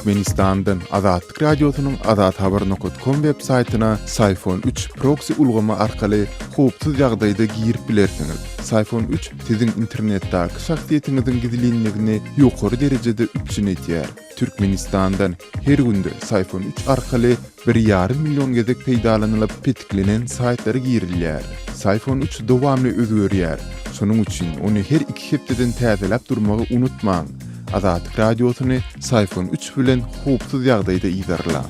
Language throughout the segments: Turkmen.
Türkmenistandan Azatlyk Radiosynyň azathabar nokat kom web saýtyna Syfon üç proksi ulgamy arkaly howpsuz ýagdaýda girip bilersiňiz. Syfon üç siziň internetdäki şahsyýetiňiziň gizlinligini ýokary derejede üpjün edýär. Türkmenistandan her günde Syfon üç arkaly bir ýarym million gezek peýdalanylyp petiklenen saýtlara girilýär. Syfon üç dowamly özgerýär. Şonuň üçin ony her iki hepdeden täzeläp durmagy unutmaň. Azatlyk Radiosyny Syfon üç bilen howpsuz ýagdaýda yzarlaň.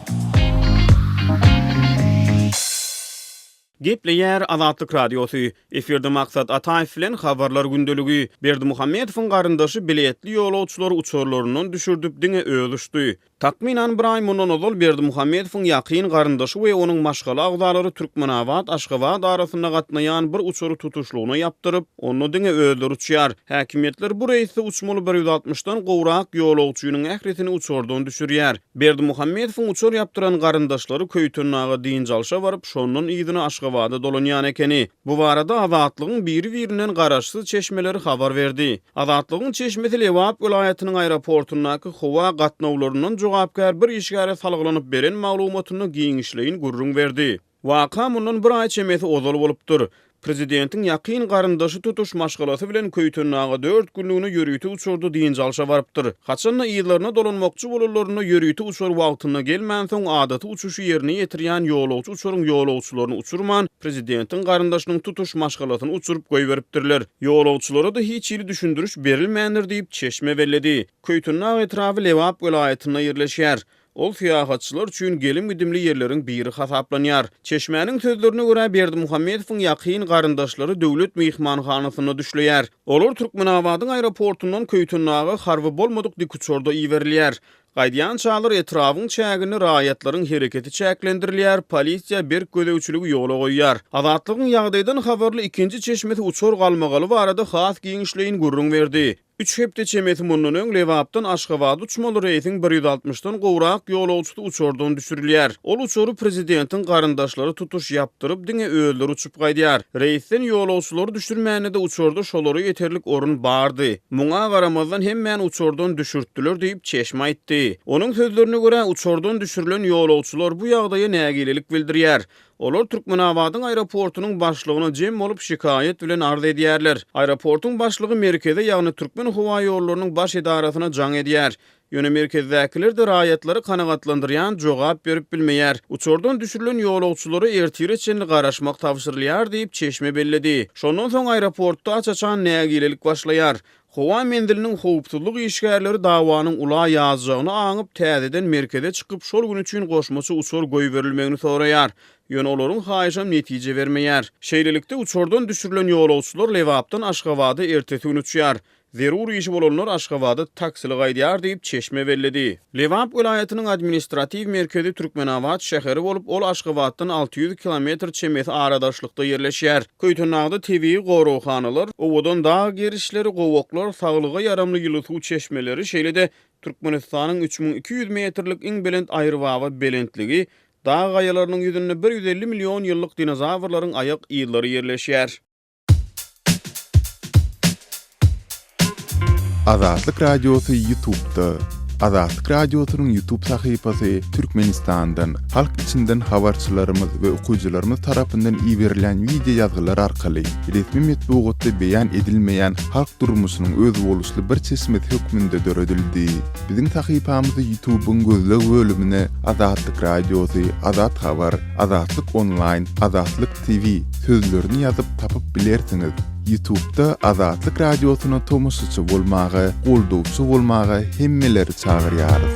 Gepleýär Azatlyk Radiosy. Efirde Maksat Ataýew bilen Habarlar gündeligi. Berdimuhamedowyň garyndaşy biletli ýolagçylary uçarlaryndan düşürdip, diňe özi uçdy. Takmynan bir aý mundan ozal Berdimuhamedowyň ýakyn garyndaşy we onuň maşgala agzalary Türkmenabat, Aşgabat arasynda gatnaýan bir uçary tutuşlygyna ýapdyryp, onda diňe özleri uçýar. Häkimiýetler bu reýsde uçmaly bir 160-dan gowrak ýolagçynyň ählisini uçardan düşürýär. Berdimuhamedowyň uçar ýapdyran garyndaşlary Köýtendaga dynç alşa baryp, şondan yzyna Aşgabada dolanýan ekeni. Bu barada Azatlygyň biri-birinden garaşsyz çeşmeleri habar berdi. Azatlygyň çeşmesi Lebap welaýatynyň aeroportundaky howa gatnawlaryndan jogapkär bir işgäre salgylanyp beren maglumatynda giňişleýin gürrüň berdi. Waka mundan bir aý çemesi ozal bolupdyr. Prezidentiň ýakyn garyndaşy tutuş maşgalasy bilen Köýtendaga dört günlügine ýörite uçarda dynç alşa barypdyr. Haçan-da yzlaryna dolanmakçy bolanlarynda ýörite uçar wagtynda gelmänsoň, adaty uçuşy ýerine ýetirýän ýolagçy uçaryň ýolagçylaryny uçurman, prezidentiň garyndaşynyň tutuş maşgalasyny uçuryp goýberipdirler. Ýolagçylara-da hiç hili düşündiriş berilmändir diýip, çeşme belledi. Köýtendag etraby Lebap welaýatynda ýerleşýär. Ol syýahatçylar üçin gelim-gidimli ýerleriň biri hasaplanýar. Çeşmäniň sözlerine görä, Berdimuhamedowyň ýakyn garyndaşlary döwlet myhmanhanasynda düşleýär. Olar Türkmenabadyň aeroportundan Köýtendaga harby bolmadyk dikuçarda iberilýär. Gaýdýançalar etrabyň çäginde raýatlaryň hereketi çäklendirilýär, polisiýa berk gözegçiligi ýola goýýar. Azatlygyň ýagdaýdan habarly ikinji çeşmesi uçar galmagaly barada has giňişleýin gürrüň berdi. Üç hepde çemesi mundan öň Lebapdan Aşgabada uçmaly reýsiň bir 160-dan gowrak ýolagçysy uçardan düşürilýär. Ol uçary prezidentiň garyndaşlary tutuş ýapdyryp, diňe özleri uçup gaýdýar. Reýsden ýolagçylary düşürmände-de uçarda şolara ýeterlik orun bardy. Muňa garamazdan hemmäni uçardan düşürtdiler diýip, çeşme aýtdy. Onuň sözlerine görä, uçardan düşürilen ýolagçylar bu ýagdaýa nägilelik bildirýär. Olar Türkmenabadyň aeroportunyň başlygyna jem bolup şikaýat bilen arz edýärler. Aeroportuň başlygy merkeze, ýagny Türkmenhowaýollarynyň baş edarasyna jaň edýär. Ýöne merkezdäkiler-de raýatlary kanagatlandyrýan jogap berip bilmeýär. Uçardan düşürilen ýolagçylara ertire çenli garaşmak tabşyrylýar diýip, çeşme belledi. Şondan soň aeroportda aç-açan nägilelik başlaýar. Howa menziliniň howpsuzlyk işgärleri dawanyň ula ýazjagyny aňyp, täzeden merkeze çykyp, şol gün üçin goşmaça uçar goýberilmegini soraýar. Ýöne olaryň haýyşam netije bermeýär. Şeýlelikde, uçardan düşürilen ýolagçylar Lebapdan Aşgabada ertesi gün uçýar. Zerur işi bolanlar Aşgabada taksili gaýdýar diýip, çeşme belledi. Lebap welaýatynyň administratiw merkezi Türkmenabat şäheri bolup, ol Aşgabatdan 600 kilometr çemesi aradaşlykda ýerleşýär. Köýtendagda tebigy goraghanalar, owadan dag gerişleri, gowaklar, saglyga ýaramly ýyly suw çeşmeleri, şeýle-de Türkmenistanyň 3200 metrlik iň belent Aýrybaba belentligi, dag gaýalarynyň ýüzünde 150 million ýyllyk dinozawrlaryň aýak yzlary ýerleşýär. Azatlyk Radiosy Ýutubda. Azatlyk Radiosynyň Ýutub sahypasy Türkmenistandan, halk içinden habarçylarymyz we okyjylarymyz tarapyndan iberilýän wideo ýazgylar arkaly resmi metbugatda beýan edilmeýän halk durmuşynyň özboluşly bir çeşmesi hökmünde döredildi. Biziň sahypamyzy Ýutubyň gözleg bölümine Azatlyk Radiosy, Azat Habar, Azatlyk Onlaýn, Azatlyk TV sözlerini ýazyp tapyp bilersiňiz. Ýutubda Azatlyk Radiosyna tomaşaçy bolmaga, goldawçy bolmaga hemmeleri çagyrýarys.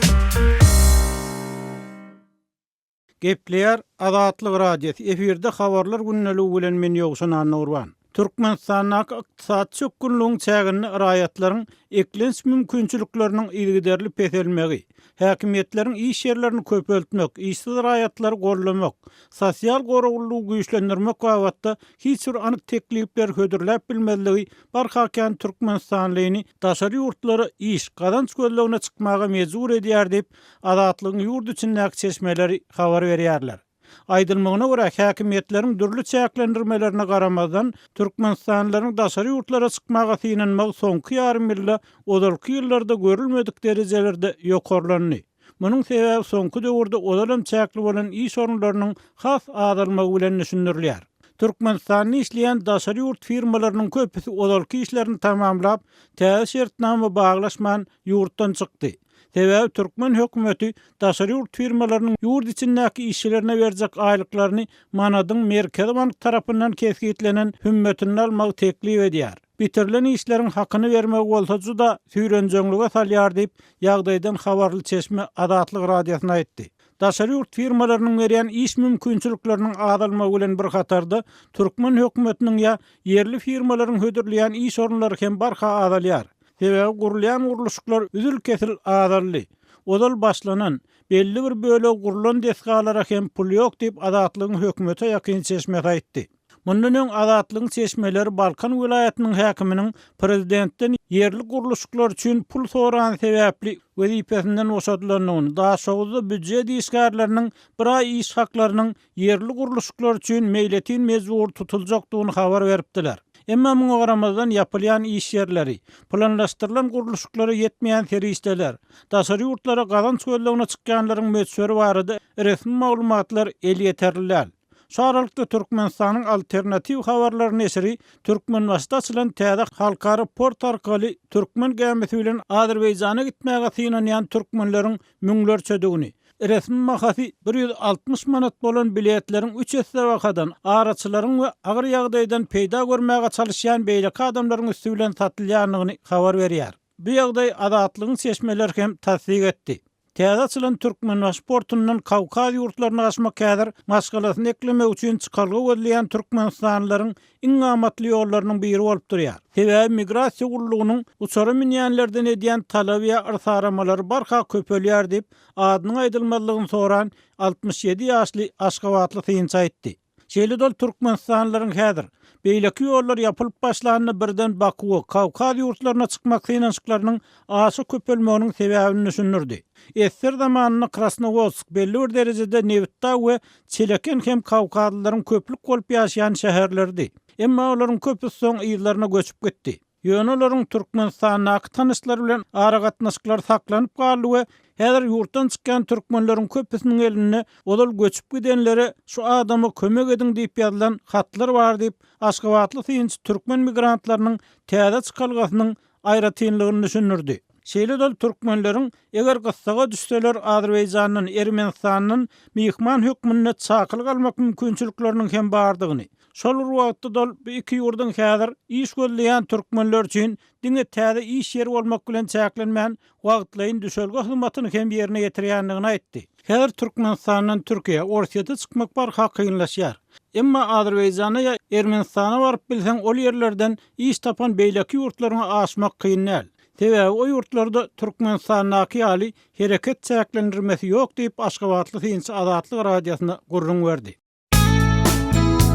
Gepleýär Azatlyk Radiosy, efirde Habarlar gündeligi bilen men Ýowşan Annagurban. Türkmenistandaky ykdysady çökgünligiň çäginde raýatlaryň eklenç mümkinçilikleriniň yzygiderli peselmegi, häkimiýetleriň iş ýerlerini köpeltmek, işsiz raýatlary goldamak, sosial goraglylygy güýçlendirmek babatda hiç bir anyk teklipleri hödürläp bilmezligi barha kän türkmenistanlyny daşary ýurtlara iş, gazanç gözlegine çykmaga mejbur edýär diýip, Azatlygyň ýurt içindäki çeşmeleri habar berýärler. Aýdylmagyna görä, häkimiýetleriň dürli çäklendirmelerine garamazdan, türkmenistanlylaryň daşary ýurtlara çykmaga synanmagy soňky ýarym ýylda ozalky ýyllarda görülmedik derejelerde ýokarlandy. Munuň sebäbi soňky döwürde ozalam çäkli bolan iş orunlarynyň has azalmagy bilen düşündirilýär. Türkmenistanda işleýän daşary ýurt firmalarynyň köpüsi ozalky işlerini tamamlap, täze şertnama baglaşman ýurtdan çykdy. Sebäbi türkmen hökümeti daşary ýurt firmalarynyň ýurt içindäki işçilerine berjek aýlyklaryny manadyň Merkezi bank tarapyndan kesgitlenen hümmetinde almagy teklip edýär. Bitirilen işleriň hakyny bermegi bolsa juda süýrenjeňlige salýar diýip, ýagdaýdan habarly çeşme Azatlyk Radiosyna aýtdy. Daşary ýurt firmalarynyň berýän iş mümkinçilikleriniň azalmagy bilen bir hatarda, türkmen hökümetiniň ýa ýerli firmalaryň hödürleýän iş orunlary hem barha azalýar. Sebäbi gurulýan gurluşyklar üzül-kesil azaldy. Ozal başlanan, belli bir bölegi gurlan desgalara hem pul ýok diýip, Azatlygyň hökümete ýakyn çeşmesi aýtdy. Mundan öň Azatlygyň çeşmeleri Balkan welaýatynyň häkiminiň prezidentden ýerli gurluşyklar üçin pul sorany sebäpli wezipesinden boşadylandygyny, Daşoguzda býujet işgärleriniň bir aý iş haklarynyň ýerli gurluşyklar üçin meýletin mejbury tutuljakdygyny habar beripdiler. Emma muňa garamazdan ýapylýan iş ýerleri, planlaşdyrylan gurluşyklara ýetmeýän serişdeler, daşary ýurtlara gazanç gözlegine çykýanlaryň möçberi barada resmi maglumatlar elýeterli däl. Şu aralykda Türkmenistanyň Alternatiw habarlary neşiri Türkmenbaşyda açylan täze halkara port arkaly türkmen gämisi bilen Azerbaýjana gitmäge synanýan türkmenleriň müňlerçedigini, resmi bahasy 160 manat bolan biletleriň üç esse bahadan, araçylaryň we agyr ýagdaýdan peýda görmäge çalyşýan beýleki adamlaryň üsti bilen satylýandygyny habar berýär. Bu ýagdaý Azatlygyň çeşmeleri hem tassyk etdi. Täze açylan Türkmenbaşy portundan Kawkaz ýurtlaryna gaçmak häzir maşgalasyny eklemek üçin çykalga gözleýän türkmenistanlylaryň iň amatly ýollarynyň biri bolup durýar. Sebäbi migrasiýa gullugynyň uçara münýänlerden edýän talaby ýa yrsaramalary barha köpelýär diýip, adynyň aýdylmazlygyny soran 67 ýaşly aşgabatly synçy aýtdy. Şeýle-de ol türkmenistanlylaryň häzir, beýleki ýollar ýapylyp başlanda birden Bakuwa, Kawkaz ýurtlaryna çykmak synanyşyklarynyň aşa köpelmeginiň sebäbini düşündirdi. Ssr zamanynda Krasnowodsk belli bir derejede Nebitdag we Çeleken hem kawkazlylaryň köplük bolup ýaşaýan şäherleridi. Emma olaryň köpüsi soň yzlaryna göçüp gitdi. Ýöne olaryň Türkmenistandaky tanyşlary bilen aragatnaşyklary saklanyp galdy we häzir ýurtdan çykýan türkmenleriň köpüsiniň elinde ozal göçüp gidenlere şu adama kömek ediň diýip ýazylan hatlar bar diýip, aşgabatly synçy türkmen migrantlarynyň täze çykalgasynyň aýratynlygyny düşündirdi. Şeýle-de ol türkmenleriň eger gyssaga düşseler Azerbaýjandan, Ermenistandan myhman hökmünde çakylyk almak mümkinçilikleriniň hem bardygyny, Şol bir wagtda-da ol bu iki ýurduň häzir iş gözleýän türkmenler üçin diňe täze iş ýeri bolmak bilen çäklenmän, wagtlaýyn düşelge hyzmatyny hem ýerine ýetirýändigini aýtdy. Häzir Türkmenistandan Türkiýä, Orsýete çykmak barha kynlaşýar. Emma Azerbaýjana ýa Ermenistana baryp bilseň ol ýerlerden iş tapan beýleki ýurtlaryňa aşmak kyn däl. Sebäbi o ýurtlarda Türkmenistandaky ýaly hereket çäklendirmesi ýok diýip, aşgabatly synçy Azatlyk Radiosyna gürrüň berdi.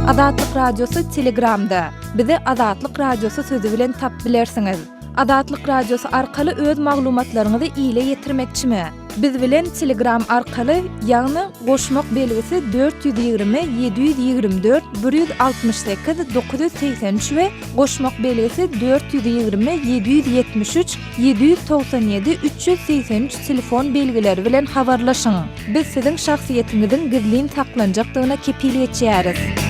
Azatlyk Radiosy Telegramda. Bizi Azatlyk Radiosy sözi bilen tap bilersiňiz. Azatlyk Radiosy arkaly öz maglumatlaryňyzy ile ýetirmekçimi? Biz bilen Telegram arkaly, ýagny goşmak belgisi 420 724 168 983 we goşmak belgisi 420 773 797 383 telefon belgileri bilen habarlaşyň. Biz siziň şahsyýetiňiziň gizlin saklanjakdygyna kepil geçýäris.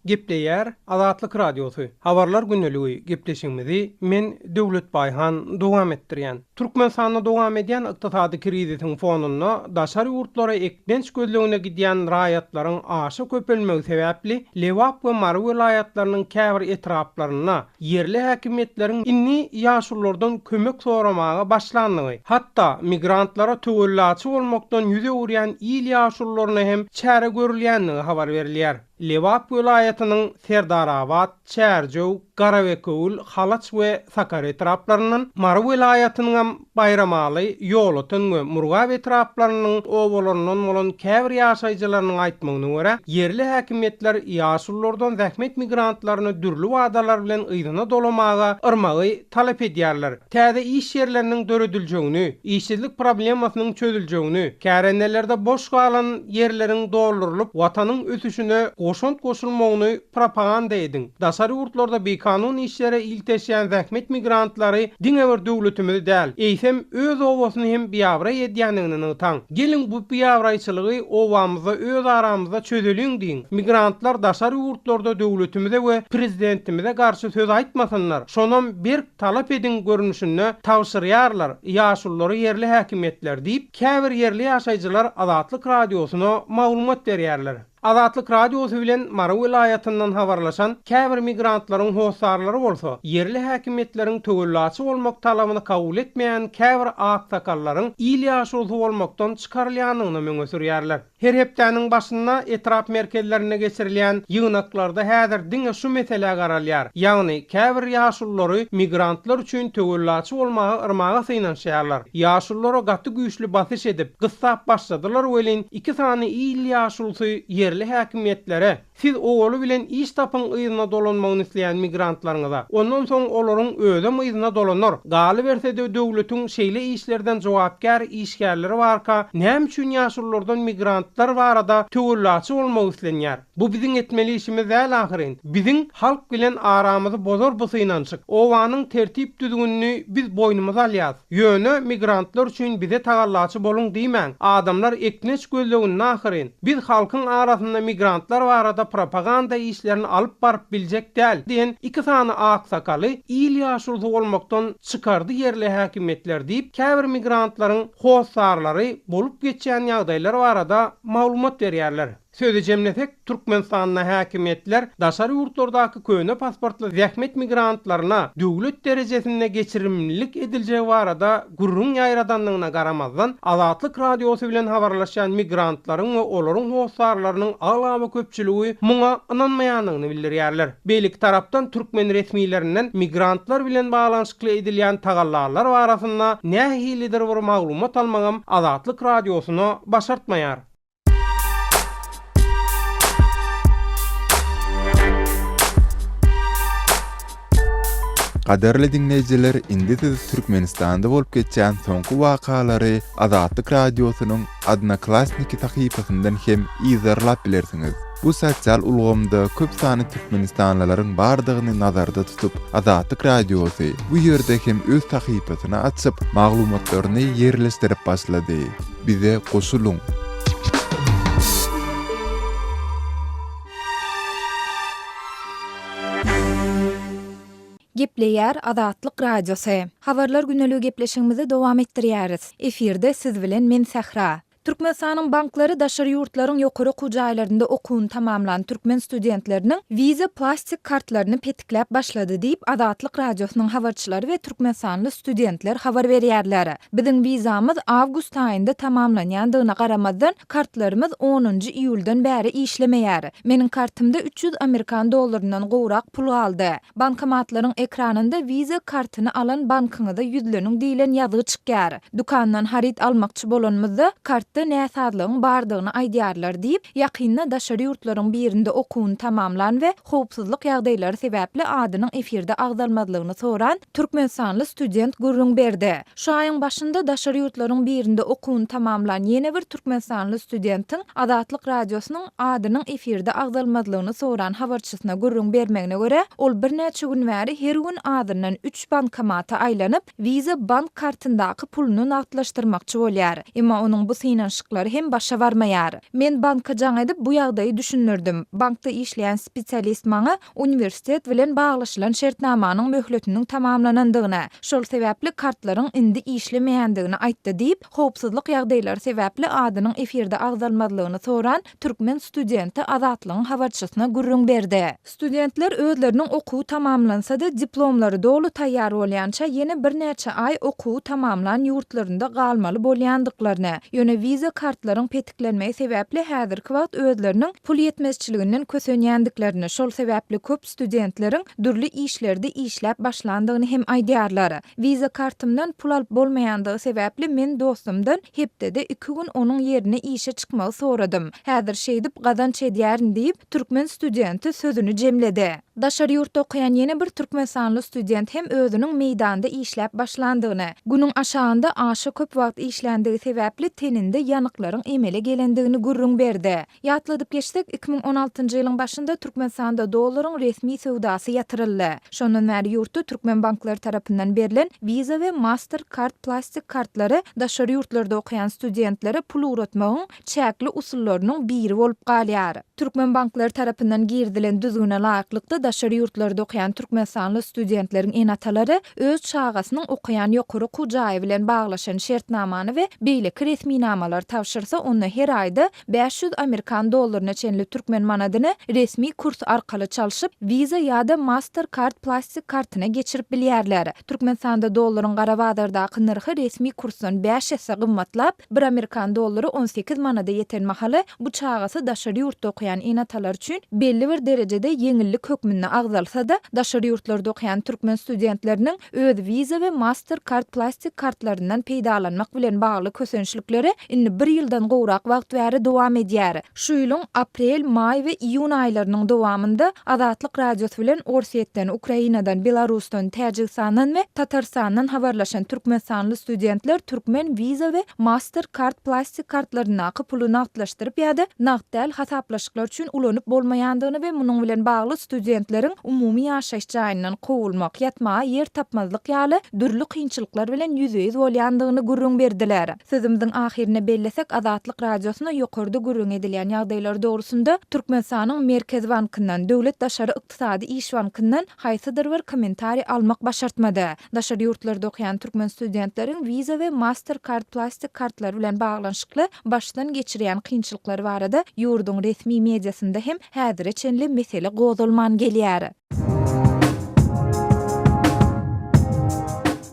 Gepleýär Azatlyk Radiosy, Habarlar gündeligi gepleşigimizi men Döwlet Baýhan dowam etdirýän. Türkmenistanda dowam edýän ykdysady krizisiň fonunda daşary ýurtlara eklenç gözlegine gidýän raýatlaryň aşa köpelmegi sebäpli Lebap we Mary welaýatlarynyň käbir etraplarynda ýerli häkimiýetleriň indi ýaşululardan kömek soramaga başlandygy, hatda migrantlara töwellaçy bolmakdan ýüz öwürýän il ýaşulularyna hem çäre görülýändigi habar berilýär. Lebap welaýatynyň Serdarabat, Çärjew, Garabekewül, Halaç we Sakar etraplaryndan, Mary welaýatynyňam Baýramaly, Ýolöten we Murgap etraplarynyň obalaryndan bolan käbir ýaşaýjylarynyň aýtmagyna görä, ýerli häkimiýetler ýaşululardan zähmet migrantlaryny dürli wadalar bilen yzyna dolamaga yrmagy talap edýärler. Täze iş ýerleriniň dörediljegini, işsizlik problemasynyň çözüljegini, kärendelerde boş galan ýerleriň doldurylyp, Watanyň ösüşine. goşant goşulmagyny propaganda ediň. Daşary ýurtlarda bikanun işlere ilteşýän zähmet migrantlary diňe bir döwletimizi däl, eýsem, öz obasyny hem biabraý edýändigini nygtaň. Geliň bu biabraýçylygy obamyzda öz aramyzda çözeliň diýiň. Migrantlar daşary ýurtlarda döwletimize we prezidentimize garşy söz aýtmasynlar, şonam berk talap ediň görnüşinde tabşyrýarlar ýaşululary ýerli häkimiýetler diýip, käbir ýerli ýaşaýjylar Azatlyk Radiosyna maglumat berýärler. Azatlyk Radiosy bilen Mary welaýatyndan habarlaşan käbir migrantlaryň hossarlary bolsa, ýerli häkimiýetleriň töwellaçy bolmak talabyny kabul etmeýän käbir aksakallaryň il ýaşulusy bolmakdan çykarylýandygyny öňe sürýärler. Her hepdäniň başynda etrap merkezlerinde geçirilýän ýygnaklarda häzir diňe şu meselä garalýar, ýagny käbir ýaşululary migrantlar üçin töwellaçy bolmaga yrmaga synanyşýarlar. Ýaşululara gaty güýçli basyş edip, gyssap başladylar welin, iki sany il ýaşulusy ýerli häkimiýetlere, Siz owaly bilen iş tapyň yzyna dolanmagyny isleýän migrantlaryňyza. Ondan soň olaryň özem yzyna dolanar. Galyberse-de döwletiň şeýle işlerden jogapkär işgärleri barka näme üçin ýaşululardan migrantlar barada töwellaçy bolmak islenýär? Bu biziň etmeli işimiz däl ahyryn. Biziň halk bilen aramyzy bozar bu synanyşyk. Obanyň tertip-düzgünini biz boýnumyza alýas. Ýöne migrantlar üçin bize tagallaçy boluň diýmäň. Adamlar eklenç gözleginde ahyryn. Biz halkyň arasynda migrantlar barada propaganda işlerini alyp baryp biljek däl diýen iki sany aksakaly il ýaşulusy bolmakdan çykardy ýerli häkimiýetler diýip, käbir migrantlaryň hossarlary bolup geçýän ýagdaýlar barada maglumat berýärler. Sözi jemlesek, Türkmenistanda häkimiýetler daşary ýurtlardaky köne pasportly zähmet migrantlaryna döwlet derejesinde geçirimlilik ediljegi barada gürrüň ýaýradandygyna garamazdan, Azatlyk Radiosy bilen habarlaşýan migrantlaryň we olaryň hossarlarynyň aglaba köpçüligi muňa ynanmaýandygyny bildirýärler. Beýleki tarapdan, türkmen resmilerinden migrantlar bilen baglanyşykly edilýän tagallalar barasynda nähilidir bir maglumat almagam Azatlyk Radiosyna başartmaýar. Gadyrly diňleýjiler, indi siz Türkmenistanda bolup geçýän soňky wakalary Azatlyk Radiosynyň Odnoklassniki sahypasyndan hem yzarlap bilersiňiz. Bu sosial ulgamda köp sanly türkmenistanlylaryň bardygyny nazarda tutup, Azatlyk Radiosy bu ýerde hem öz sahypasyny açyp, maglumatlaryny ýerleşdirip başlady. Bize goşulyň! Gepleýär Azatlyk Radiosy. Habarlar güneligi gepleşigimizi dowam etdirýäris. Efirde siz bilen men Sähra. Türkmenistanyň banklary daşary ýurtlaryň ýokary okuw jaýlarynda okuwyny tamamlan türkmen studentleriniň Visa plastik kartlaryny petikläp başlady diýip, Azatlyk Radiosynyň habarçylary we türkmenistanly studentler habar berýärler. Biziň wizamyz awgust aýynda tamamlanýandygyna garamazdan, kartlarymyz onunjy iýuldan bäri işlemeýär. Meniň kartymda 300 amerikan dollaryndan gowrak pul galdy. Bankomatlaryň ekranynda Visa kartyny alan bankyňyza ýüzleniň diýlen ýazgy çykýar. Dükandan haryt almakçy bolanymyzda, kartda näsazlygyň bardygyny aýdýarlar diýip, ýakynda daşary ýurtlaryň birinde okuwyny tamamlan we howpsuzlyk ýagdaýlary sebäpli adynyň efirde agzalmazlygyny soran türkmenistanly student gürrüň berdi. Şu aýyň başynda daşary ýurtlaryň birinde okuwyny tamamlan ýene bir türkmenistanly studentiň Azatlyk Radiosynyň adynyň efirde agzalmazlygyny soran habarçysyna gürrüň bermegine görä, ol birnäçe gün bäri her gün azyndan üç bankomata aýlanyp, Visa bank kartyndaky puluny nagtlaşdyrmakçy bolýar. Emma onuň bu synanyşyklary hem başa barmaýar. Men banka jaň edip, bu ýagdaýy düşündirdim. Bankda işleýän spesialist maňa uniwersitet bilen baglaşylan şertnamanyň möhletiniň tamamlanandygyny, şol sebäpli kartlaryň indi işlemeýändigini aýtdy diýip, howpsuzlyk ýagdaýlary sebäpli adynyň efirde agzalmazlygyny soran türkmen studenti Azatlygyň habarçysyna gürrüň berdi. Studentler özleriniň okuwy tamamlansa-da, diplomlary doly taýýar bolýança ýene birnäçe aý okuwy tamamlan ýurtlarynda galmaly bolýandyklaryny, ýöne wiza kartlaryň petiklenmegi sebäpli häzirki wagt özleriniň pul ýetmezçiliginden kösenýändiklerini, şol sebäpli köp studentleriň dürli işlerde işläp başlandygyny hem aýdýarlar. Wiza kartymdan pul alyp bolmaýandygy sebäpli men dostumdan hepdede iki gün onuň ýerine işe çykmagy soradym. Häzir şeýdip gazanç edýärin diýip, Türkmen studenti sözüni jemledi. Daşary ýurtda okaýan ýene bir türkmenistanly student hem özüniň meýdanda işläp başlandygyny, günüň aşagynda aşa köp wagt işländigi sebäpli teninde. ýanyklaryň emele gelendigini gürrüň berdi. Ýatladyp geçsek, 2016-njy ýylyň başynda Türkmenistanda dollaryň resmi söwdasy ýatyryldy. Şondan bäri ýurtda türkmen banklary tarapyndan berlen Visa we Master Card plastik kartlary daşary ýurtlarda okaýan studentlere pul ugratmagyň çäkli usullarynyň biri bolup galýar. Türkmen banklary tarapyndan girizilen düzgüne laýyklykda, daşary ýurtlarda okaýan türkmenistanly studentleriň ene-atalary öz çagasynyň okaýan ýokary okuw jaýy bilen baglaşan şertnamany we beýleki resminamalary tabşyrsa, onda her aýda 500 amerikan dollaryna çenli türkmen manadyny resmi kurs arkaly çalşyp, Visa ýa-da Mastercard plastik kartyna geçirip bilýärler. Türkmenistanda dollaryň gara bazardaky nyrhy resmi kursdan bäş esse gymmatlap, Bir amerikan dollary 18 manada ýeten mahaly, bu çagasy daşary ýurtda okaýan ene-atalar üçin belli bir derejede ýeňillik hökmünde agzalsa-da, daşary ýurtlarda okaýan türkmen studentleriniň öz Visa we Mastercard plastik kartlaryndan peýdalanmak bilen bagly kösençlikleri indi bir ýyldan gowrak wagt bäri dowam edýär. Şu ýylyň aprel, maý we iýun aýlarynyň dowamynda Azatlyk Radiosy bilen Orsýetden, Ukrainadan, Belarusdan, Täjigistandan we Tatarystandan habarlaşan türkmenistanly studentler türkmen Visa we Master Card plastik kartlaryndaky puly nagtlaşdyryp ýa-da nagt däl hasaplaşyklar üçin ulanyp bolmaýandygyny we munuň bilen bagly studentleriň umumy ýaşaýyş jaýyndan kowulmak, ýatmaga ýer tapmazlyk ýaly dürli kynçylyklar bilen ýüzbe-ýüz bolýandygyny gürrüň berdiler. Sözümiziň ahyrynda bellesek, Azatlyk Radiosyna ýokarda gürrüňi edilýän ýagdaýlar dogrusynda Türkmenistanyň Merkezi bankyndan, Döwlet daşary ykdysady iş bankyndan haýsydyr bir kommentariý almak başartmady. Daşary ýurtlarda okaýan türkmen studentleriň Visa we Mastercard plastik kartlary bilen baglanyşykly başdan geçirýän kynçylyklary barada ýurduň resmi mediasynda hem häzire çenli mesele gozgalman gelýär.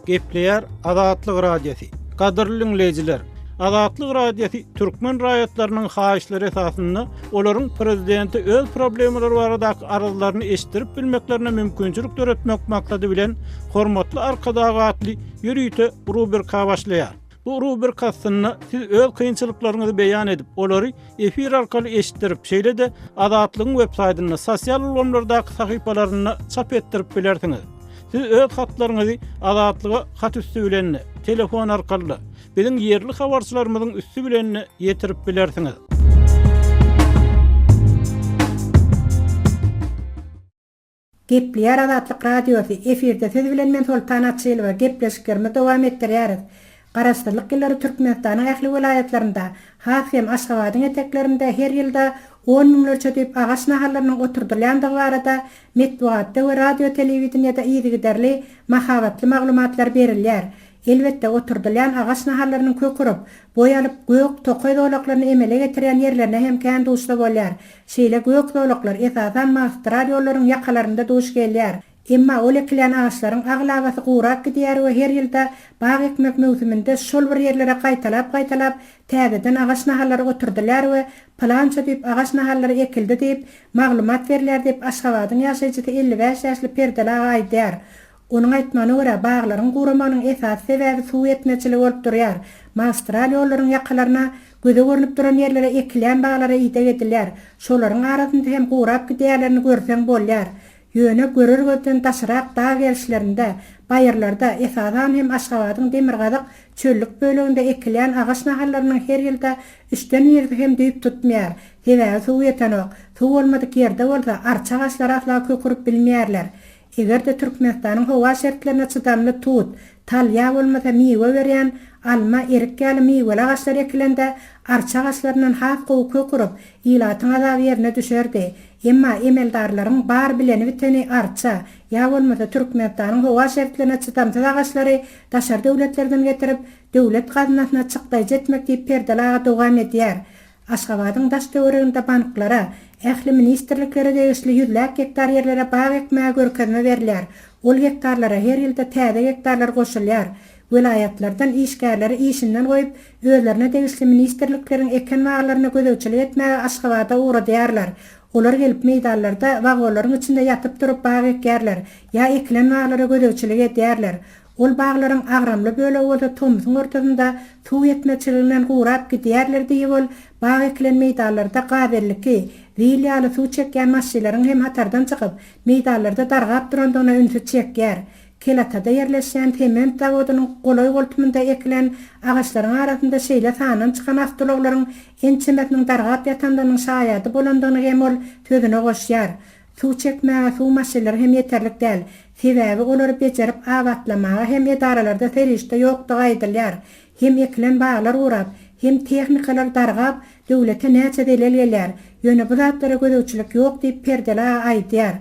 Gepleýär Azatlyk Radiosy. Gadyrly diňleýjiler! Azatlyk Radiosy türkmen raýatlarynyň haýyşlary esasynda olaryň prezidente öz problemalary baradaky arzlaryny eşitdirip bilmeklerine mümkinçilik döretmek maksady bilen Hormatly Arkadag atly ýörite rubrika başlaýar. Bu rubrika astynda siz öz kynçylyklaryňyzy beýan edip, olary efir arkaly eşitdirip, şeýle-de Azatlygyň websaýtynda, sosial ulgamlardaky sahypalarynda çap etdirip bilersiňiz. Siz öz hatlaryňyzy Azatlyga hat üsti bilen-de, telefon arkaly-da, biziň ýerli habarçylarymyzyň üsti bilen-de ýetirip bilersiňiz. Gepleýär Azatlyk Radiosy, efirde siz bilen men Soltan Açylowa, gepleşiklerimizi dowam etdirýäris. Garaşsyzlyk ýyllary Türkmenistanyň ähli welaýatlarynda, has hem Aşgabadyň eteklerinde her ýylda on müňlerçe düýp agaç nahallarynyň oturdylýandygy barada metbugatda we radio-telewideniýede yzygiderli mahabatly maglumatlar berilýär. Elbetde, oturdylýan agaç nahallarynyň kök urup, boý alyp, gök tokaý zolaklaryny emele getirýän ýerlerine hem kän duşsa bolýar. Şeýle gök zolaklar, esasan, magistral ýollaryň ýakalarynda duş gelýär. Emma ol ekilýän agaçlaryň aglabasy gurap gidýär we her ýylda bag ekmek möwsüminde şol bir ýerlere gaýtalap-gaýtalap täzeden agaç nahallary oturdylýar we pylança düýp agaç nahallary ekildi diýip, maglumat berilýär diýip, Aşgabadyň ýaşaýjysy 55 ýaşly Perdeli aga aýdýar. Onuň aýtmagyna görä, baglaryň guramagynyň esasy sebäbi suw ýetmezçiligi bolup durýar. Magistral ýollaryň ýakalaryna, göze görnüp duran ýerlere ekilýän baglara ideg edilýär. Şolaryň arasynda hem gurap gidýärlerini görseň bolýar. Ýöne görer gözden daşrak dag gerişlerinde, baýyrlarda, esasan hem Aşgabadyň demirgazyk çöllük böleginde ekilýän agaç nahallarynyň her ýylda üçden birisi hem düýp tutmaýar. Sebäbi suw ýetenok. Suw bolmadyk ýerde bolsa arça agaçlary asla kök urup bilmeýärler. Eger-de Türkmenistanyň howa şertlerine çydamly tut, tal ýa bolmasa miwe berýän alma, erik ýaly miweli agaçlar ekilende, arça agaçlaryndan has gowy kök urup, ilatyň azaby ýerine düşerdi. Emma emeldarlaryň bar bileni-biteni arça, ýa bolmasa Türkmenistanyň howa şertlerine çydamsyz agaçlary daşary döwletlerden getirip, döwlet gaznasyna çykdaýjy etmek diýip Perdeli aga dowam edýär. Aşgabadyň daş-töwereginde banklara, ähli ministrliklere degişli ýüzläp gektar ýerlere bag ekmäge görkezme berilýär. Ol gektarlara her ýylda täze gektarlar goşulýar. Welaýatlardan işgärleri işinden goýup, özlerine degişli ministrlikleriň eken baglaryna gözegçilik etmäge Aşgabada ugradýarlar. Olar gelip meýdanlarda wagonlaryň içinde ýatyp-turup bag ekýärler ýa ekilen baglara gözegçilik edýärler. Ol baglaryň agramly bölegi bolsa tomsuň ortasynda suw ýetmezçiliginden gurap gidýärler diýip ol, bag ekilen meýdanlarda gaz 52, zil ýaly suw çekýän maşynlaryň hem hatardan çykyp, meýdanlarda dargap durandygyna ünsi çekýär. Kelatada ýerleşýän sement zawodynyň golaý-goltumynda ekilen agaçlaryň arasynda şeýle sandan çykan awtoulaglaryň ençemesiniň dargap ýatandygynyň şaýady bolandygyny hem ol sözüne goşýar. Suw çekmäge suw maşynlary hem ýeterlik däl. Sebäbi olary bejerip abatlamaga hem edaralarda serişde ýokdugy aýdylýar. Hem ekilen baglar gurap, hem tehnikalar dargap, döwlete näçe zelel gelýär. Ýöne bu zatlara gözegçilik ýok diýip Perdeli aga aýdýar.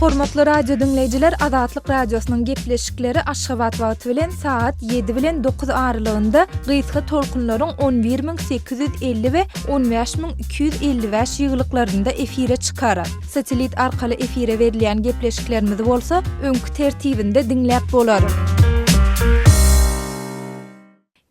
Hormatly radio diňleýjiler Azatlyk Radiosynyň gepleşikleri Aşgabat wagty bilen sagat ýedi bilen dokuz aralygynda gysga tolkunlaryň 11850 we 15255 ýygylyklarynda efire çykar. Satellit arkaly efire berilýän gepleşiklerimizi bolsa öňki tertibinde diňläp bolar.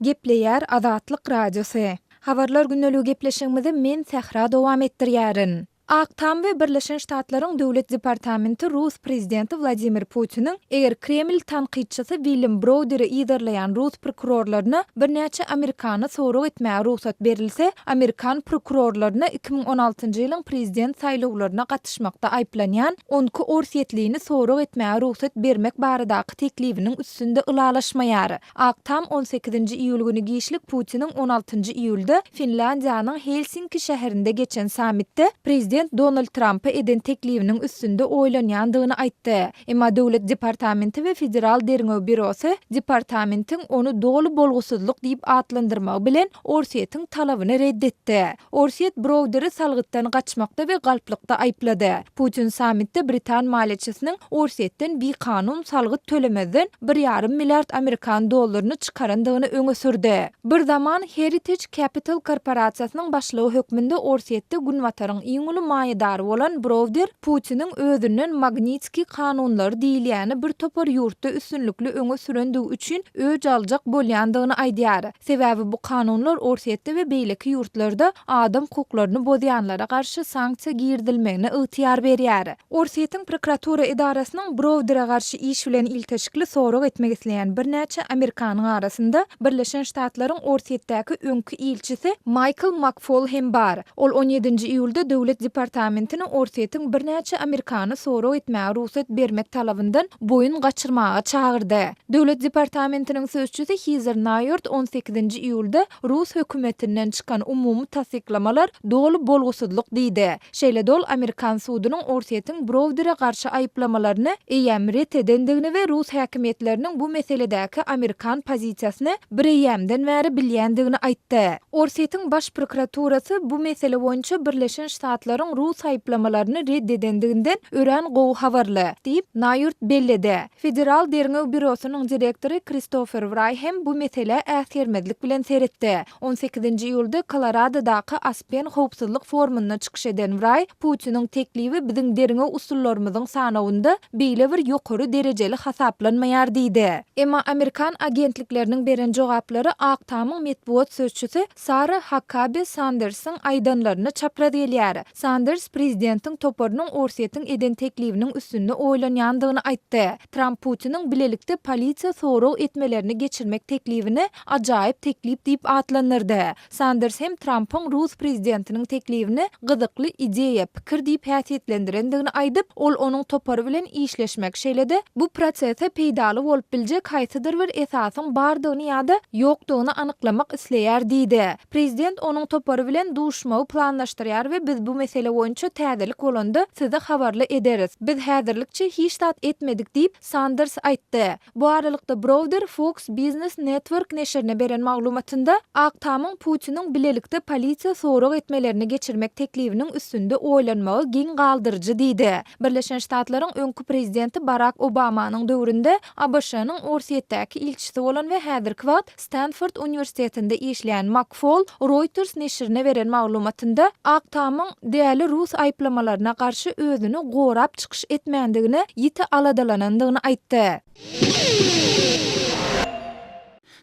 Gepleýär Azatlyk Radiosy. Habarlar gündeligi gepleşigimizi men Sähra dowam etdirýärin. Ak Tam we Birleşen Ştatlaryň Döwlet departamenti rus prezidenti Wladimir Putiniň eger Kreml tankytçysy William Browderi yzarlaýan rus prokurorlaryna birnäçe amerikany sorag etmäge rugsat berilse, amerikan prokurorlaryna 2016-njy ýylyň prezident saýlawlaryna gatyşmakda aýyplanýan onki orsýetlini sorag etmäge rugsat bermek baradaky teklibiniň üstünde ylalaşmaýar. Ak Tam on sekizinji iýul güni giçlik Putiniň on altynjy iýulda Finlýandiýanyň Helsinki şäherinde geçen sammitde prezident Donald Trampa eden teklibiniň üstünde oýlanýandygyny aýtdy. Emma Döwlet departamenti we Federal derňew býurosy departamentiň ony doly bolgusyzlyk diýip atlandyrmagy bilen Orsýetiň talabyny ret etdi. Orsýet Browderi salgytdan gaçmakda we galplykda aýyplady. Putin sammitde britan maliýeçisiniň Orsýetden bikanun salgyt tölemezden bir ýarym milliard amerikan dollaryny çykarandygyny öňe sürdi. Bir zaman Heritage Capital korporasiýasynyň başlygy hökmünde Orsýetde Günbataryň iň uly maýadary bolan Browder Putiniň özünden Magnitskiý kanunlary diýilýäni bir topar ýurtda üstünlikli öňe sürendigi üçin öç aljak bolýandygyny aýdýar. Sebäbi bu kanunlar Orsýetde we beýleki ýurtlarda adam hukuklaryny bozýanlara garşy sanksiýa girizilmegine ygtyýar berýär. Orsýetiň prokuratura edarasynyň Browdere garşy iş bilen ilteşikli sorag etmek isleýän birnäçe amerikanyň arasynda Birleşen Ştatlaryň Orsýetdäki öňki ilçisi Maýkl Makfol hem bar. Ol on ýedinji iýulda Döwlet departamentini Orsýetiň birnäçe amerikany sorag etmäge rugsat bermek talabyndan boýun gaçyrmaga çagyrdy. Döwlet departamentiniň sözçüsi Hizer Naýort on sekizinji iýulda rus hökümetinden çykan umumy tassyklamalar doly bolgusyzlyk diýdi. Şeýle-de ol amerikan sudunyň Orsýetiň Browdere garşy aýyplamalaryny eýýäm ret edendigini we rus häkimiýetleriniň bu meseledäki amerikan pozisiýasyny bireýýämden bäri bilýändigini aýtdy. Orsýetiň Baş prokuraturasy bu mesele boýunça Birleşen Ştatlaryň rus aýyplamalaryny ret edendiginden örän gowy habarly, diýip, Naýurt belledi. Federal derňew býurosynyň direktory Kristofer Wraý hem bu meselä äsgermezlik bilen seretdi. On sekizinji iýulda Koloradodaky Aspen howpsuzlyk forumynda çykyş eden Wraý, Putiniň teklibi biziň derňew usullarymyzyň sanawynda beýle bir ýokary derejeli hasaplanmaýar diýdi. Emma amerikan agentlikleriniň beren jogaplary Ak Tamyň metbugat sözçüsi Sara Hakkabi Sandersiň aýdanlaryna çapraz gelýär. Sanders prezidentiň toparynyň Orsýetiň eden teklibiniň üstünde oýlanýandygyny aýtdy. Tramp Putiniň bilelikde polisiýa sorag etmelerini geçirmek teklibini ajaýyp teklip diýip atlandyrdy. Sanders hem Trampyň rus prezidentiniň teklibini gyzykly ideýa, pikir diýip häsiýetlendirendigini aýdyp, ol onuň topary bilen işleşmek, şeýle-de bu prosese peýdaly bolup biljek haýsydyr bir esasyň bardygyny ýa-da ýokdugyny anyklamak isleýär diýdi. Prezident onuň topary bilen duşuşmagy planlaşdyrýar we biz bu mesele boýunça täzelik bolanda sizi habarly ederis. Biz häzirlikçe hiç zat etmedik diýip, Sanders aýtdy. Bu aralykda Browder Fox Business Network neşirine beren maglumatynda, Ak Tamyň Putiniň bilelikde polisiýa sorag etmelerini geçirmek teklibiniň üstünde oýlanmagy geň galdyryjy diýdi. Birleşen Ştatlaryň öňki prezidenti Barak Obamanyň döwründe ABŞ-nyň Orsýetdäki ilçisi bolan we häzirki wagt Stanford uniwersitetinde işleýän Makfol Reuters neşirine beren maglumatynda, Ak Tamyň däli rus aýyplamalaryna garşy özüni gorap çykyş etmändigine ýiti aladalanandygyny aýtdy.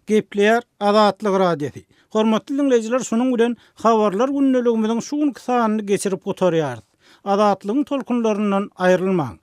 Gepleýär Azatlyk Radiosy. Hormatly diňleýjiler şunuň bilen Habarlar gündeligimiziň şu günki sanyny geçirip gutarýarys. Azatlygyň tolkunlaryndan aýrylmaň!